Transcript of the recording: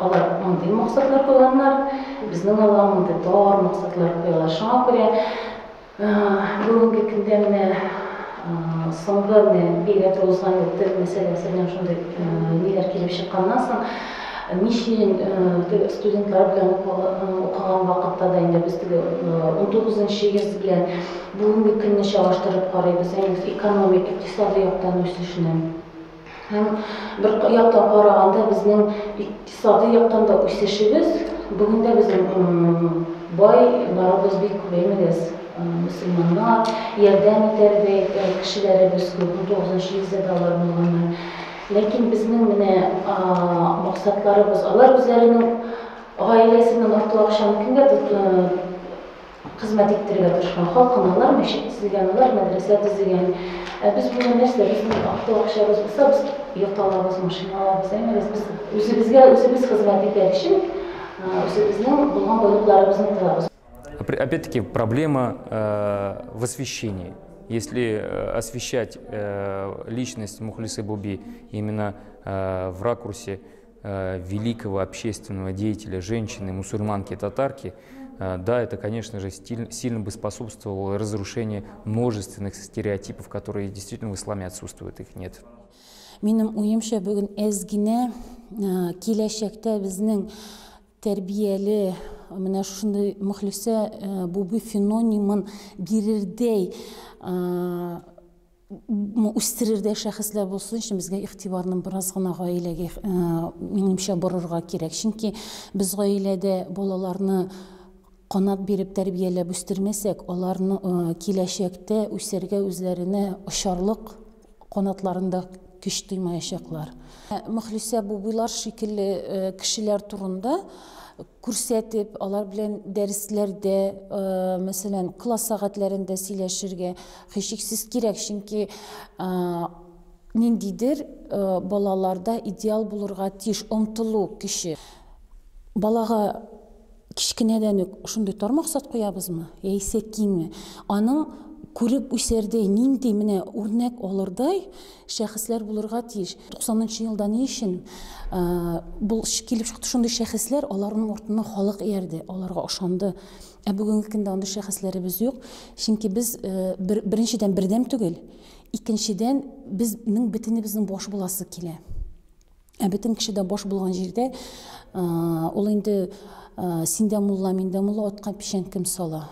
Алар мондый максатлар куйганнар, безнең алга мондый тар максатлар куялар. Шуңа күрә бүгенге көндә менә соңгы менә бигрәк тә узган ел тел мәсьәләсе белән шундый ниләр килеп чыкканнан соң, ничә теге студентлар белән укыган вакытта да инде без теге 19-нчы йөз белән бүгенге көнне чагыштырып карыйбыз, әйе, экономик, икътисади яктан үсешне. Һәм бер яктан караганда безнең икътисади яктан да үсешебез, бүген дә безнең байларыбыз бик күп, әймегез, мөселманнар, ярдәм итәрдәй кешеләребез күп, 19-нчы йөздә дә алар булганнар. Ләкин безнең менә максатларыбыз, алар үзләренең гаиләсеннән артык акчаны кемгә Хезмәт иттерергә тырышкан халкына алар мәчет төзегән, алар мәдрәсә төзегән. Ә без бүген нәрсә, безнең артык акчабыз булса, без йорт алабыз, машина алабыз, әйме, без үзебезгә үзебез хезмәт итәр өчен үзебезнең булган байлыкларыбызны тотабыз. Опять-таки проблема в освещении. Если освещать личность Мухлисы Буби именно в ракурсе великого общественного деятеля, женщины, мусульманки, татарки, да, это, конечно же, сильно бы способствовало разрушению множественных стереотипов, которые действительно в исламе отсутствуют, их нет. Минем уемча, бүген әз генә киләчәктә безнең тәрбияле менә шушындый Мөхлисә Буби фенонимын бирердәй, үстерердәй шәхесләр булсын өчен безгә игътибарны бераз гына гаиләгә, минемчә, борырга кирәк. Чөнки без гаиләдә балаларны канат биреп тәрбияләп үстермәсәк, аларны киләчәктә үсәргә үзләренә очарлык канатларында көч тоймаячаклар. Мөхлисә Бубыйлар шикелле кешеләр турында күрсәтеп, алар белән дәресләрдә, мәсәлән, класс сәгатьләрендә сөйләшергә һичшиксез кирәк, чөнки ниндидер балаларда идеал булырга тиеш омтылу көче. Балага кечкенәдән үк шундый тар максат куябызмы, яисә киңме? Аның күреп үсәрдәй, нинди менә үрнәк алырдай шәхесләр булырга тиеш. 90 елда ни өчен бул килеп чыкты шундый шәхесләр, аларның артыннан халык иярде, аларга ышанды. Ә бүгенге көндә андый шәхесләребез юк, чөнки без беренчедән бердәм түгел, икенчедән безнең бөтенебезнең баш буласы килә. Ә бөтен кеше дә баш булган җирдә ул инде син дә мулла, мин дә мулла, атка печән кем сала?